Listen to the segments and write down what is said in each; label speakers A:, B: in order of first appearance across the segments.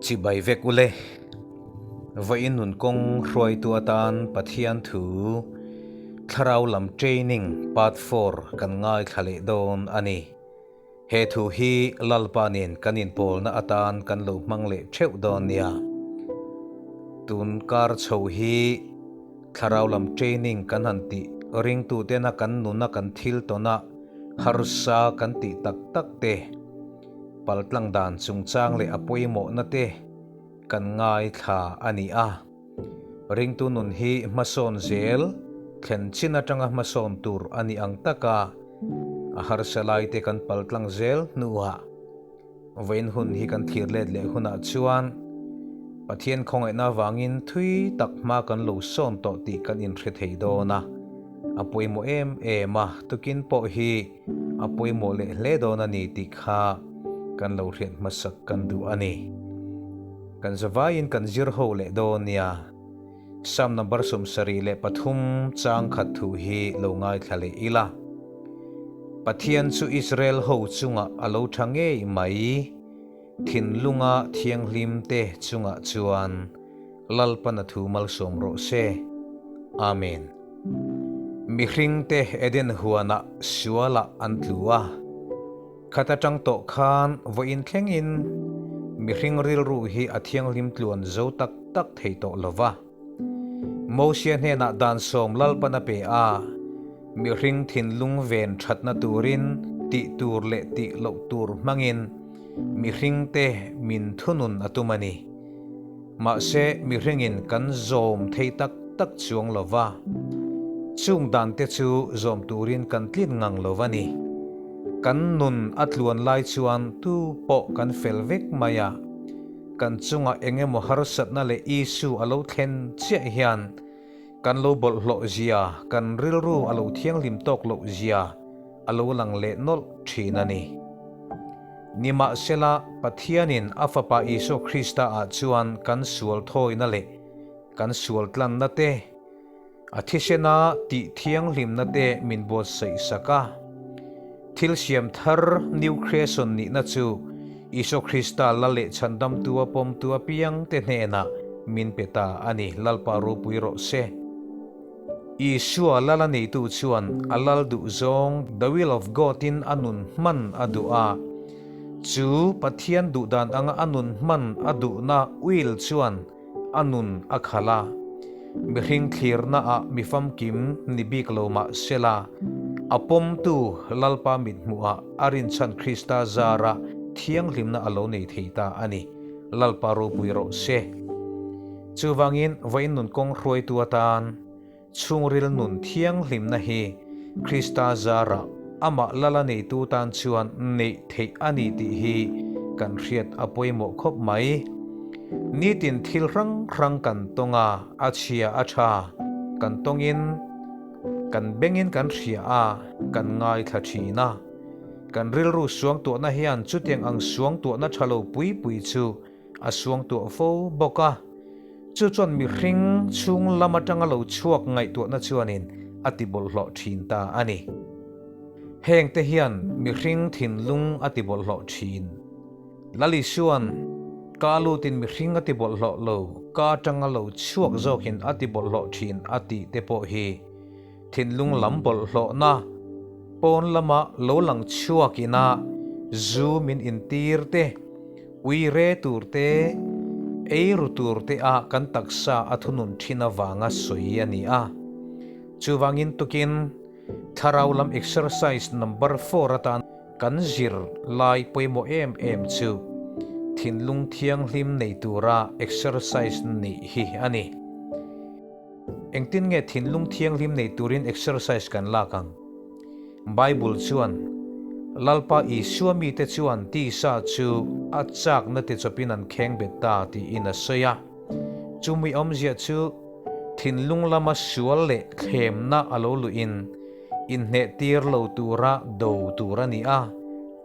A: Chibai vek ule. Vawiin nun kawng hruaitu atan Pathian thu Thlarau lam training part 4 kan ngaithla leh dawn a ni. He thu hi Lalpa nen kan inpawlna atan kan lo hmang leh theuh dawn nia. Tun kar chho hi thlarau lam training kan han tih ringtutena kan nuna kan thil tawna harsa kan tih tak tak te, paltlang dan chungchang leh a pawimawhna te kan ngaithla a ni a. Ringtu nun hi hmasawn zel thlen chin atanga hmasawn tur a ni ang taka a harsa lai te kan pal tlang zel hnuah vawiin hun hi kan thlir let leh hunah chuan Pathian khawngaihna avangin thui tak hma kan lo sawn tawh tih kan inhre thei dawn a, a pawimawh em em a, tukin pawh hi a pawimawh leh hle dawn a ni tih kha kan lo hriat hmasak kan duh a ni. Kan zavaiin kan zir ho leh dawn nia. Psalm number 73 chang khat thu hi lo ngaithla leh ila. Pathian chu Israel ho chungah a lo tha ngei mai, thinlunga thianghlim te chungah chuan Lalpan a thu malsawm rawh se. Amen. Mihring te Eden huanah sualah an tlu a. Khat atang tawh khan vawiin thlengin mihring rilru hi a thianghlim tluan zo tak tak thei tawh lo va. Mosia hnenah dan sawm Lalpan a pe a, mihring thinlung ven thatna turin tih tur leh tih loh tur hmangin mihringte min thunun a tum a ni. Mahse mihringin kan zawm thei tak tak chuang lo va, chung dante chu zawm turin kan tlin ngang lo va ni. Kan nun a tluan lai chuan tu pawh kan fel vek mai a, kan chungah eng emaw harsatna leh issue a lo thlen chiah hian kan lo bawlhhlawh zia, kan rilru a lo thianghlim tawk loh zia a lo lang leh nawlh thin a ni. Nimahsela, Pathianin a Fapa Isua Krista ah chuan kan sual thawina leh kan sual tlanna te, A thisena tih thianghlimna te min buatsaih sak a. Thil siam thar, new creation, nihna chu Isua Krista la leh chhandamtu a pawmtu apiang te hnenah min pe ta a ni. Lalpa ropui rawh se. Isua lal a neitu chuan a lal duh zawng, the will of God, in a nun hman a duh a. Chu Pathian duh dan anga a nun hman a duhna will chuan a nun a khalh a. Mihring thlirna ah mi famkim ni bik lo mah sela, a pawmtu Lalpa mithmuh ah a rinchhan Krista zara thianghlimna a lo nei thei ta a ni. Lalpa ropui rawh se. Chuvangin vawiin nun kawng hruaitu atan chhungril nun thianghlimna hi Krista zarah amah lala neitu tan chuan neih theih a ni tih hi kan hriat a pawimawh khawp mai. Nitin thil hrang hrang kan tawng a, a chhia a tha kan tawngin kan bengin kan hria a, kan ngaithla thin a. Kan rilru suangtuahna hian chutiang ang suangtuahna tha lo pui pui chu A suangtuah fo bawk a, chu chuan mihring chhung lam atanga lo chhuak ngaihtuahna chuanin a ti bawlhhlawh thin ta a ni. Hengte hian mihring thinlung a ti bawlhhlawh thin. Lali chuan, Ka lutin mihring a ti bawlhhlawh lo, ka atanga lo chhuak zawkin a ti bawlhhlawh thin a tih te pawh hi thinlung lam bawlhhlawhna pawn lama lo lang chhuakina zu min intir te, Ui re tur te, ei ru tur te a kan taksa a thunun thin avanga sawi a ni a. Chuvangin tukin thlarau lam exercise number 4 atan kan zir lai pawimawh em em chu thinlung thianghlim nei tura exercise nih hi a ni. Engtin nge thinlung thianghlim nei turin exercise kan lak ang? Bible chuan, Lalpa Isua mite chuan tisa chu a chakna ti chawpin an kheng bet ta tiin a sawi a. Chumi awmzia chu thinlung lama sual leh thlemna a lo luhin inhneh tir lo tura do tur a ni a,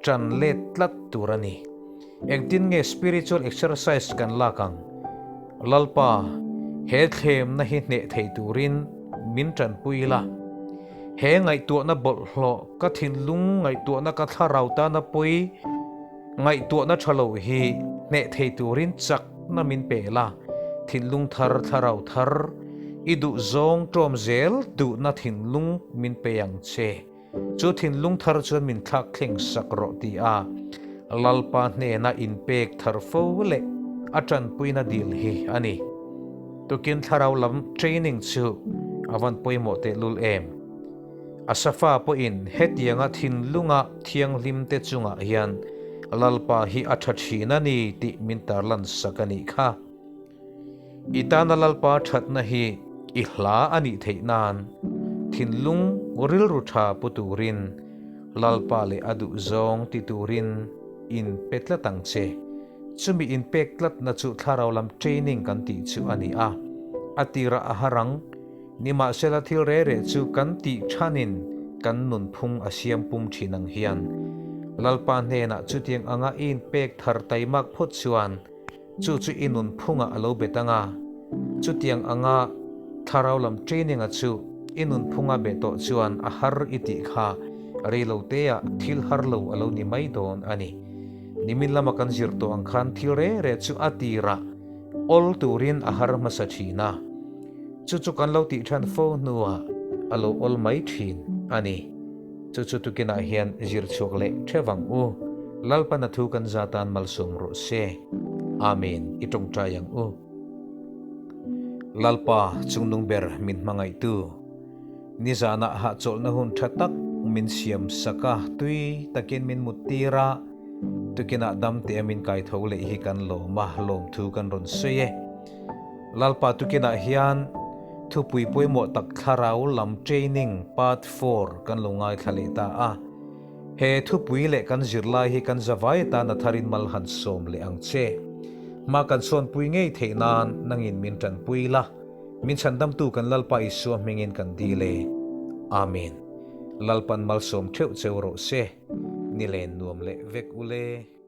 A: ṭan let tlat tur a ni. Engtin nge spiritual exercise kan lak ang? Lalpa, he thlemna hi hneh thei turin min ṭanpui la. He ngaihtuahna bawlhhlawh ka thinlung ngaihtuahna ka thlarau tana pawi ngaihtuahna tha lo hi Hneh thei turin chakna min pe la, thinlung thar thlarau thar i duh zawng ṭawm zel duhna thinlung min pe ang che. Chu thinlung thar chuan min thlak thleng sak rawh ti a Lalpa hnena inpek thar fo leh a ṭanpuina dil hi a ni. Tukin thlarau lam training chu a van pawimawh tehlul em? Asafa pawhin hetianga thinlunga thianghlimte chungah hian Lalpa hi a tha thin a ni tih min tarlan sak a nih kha. I tana Lalpa thatna hi i hla a nih theih nan thinlung rilru tha pu turin Lalpa leh a duhzawng ti turin inpe tlat ang che. Chumi inpek tlatna chu thlarau lam training kan tih chu a ni a, a tirah a har ang. Nimahsela thil re re chu kan tih thanin kan nunphung a siam pum thin ang hian Lalpa hnenah chutiang anga i inpek thar taimak phawt chuan chu chu i nunphungah a lo bet ang a, chutiang anga thlarau lam training-a chu i nunphunga be tawh chuan a har i tih kha reiloteah thil har lo a lo ni mai dawn a ni. Nimin lama kan zir tawh ang khan thil re re chu a tirah awl turin a har hmasa thin a. Chu chu kan lo tih than fo hnuah a lo awl mai thin a ni. Chu chu tukinah hian zir chhuak leh theuh ang u. Lalpana thu kan za tan malsawm rawh se. Amen i tawngtai ang u. Lalpa chungnung ber min hmangaihtu. Nizanah hahchawlhna hun tha tak min siam sak a, tui takin min mut tir a, tukinah dam te a min kai tho leh hi kan lawm a, lawmthu kan rawn sawi e. Lalpa tukinah hian thupui pawimawh tak thlarau lam training part 4 kan lo ngaithla leh ta a. He thupui leh kan zirlai hi kan zavai atan a tharin mal han sawm leh ang che. Hma kan sawnpui ngei theih nan nangin min tanpui la, min chhandamtu kan Lalpa Isua hmingin kan dil e. Amen. Lalpan malsawm theuh cheu rawh se. Nilen nuam leh vek ule.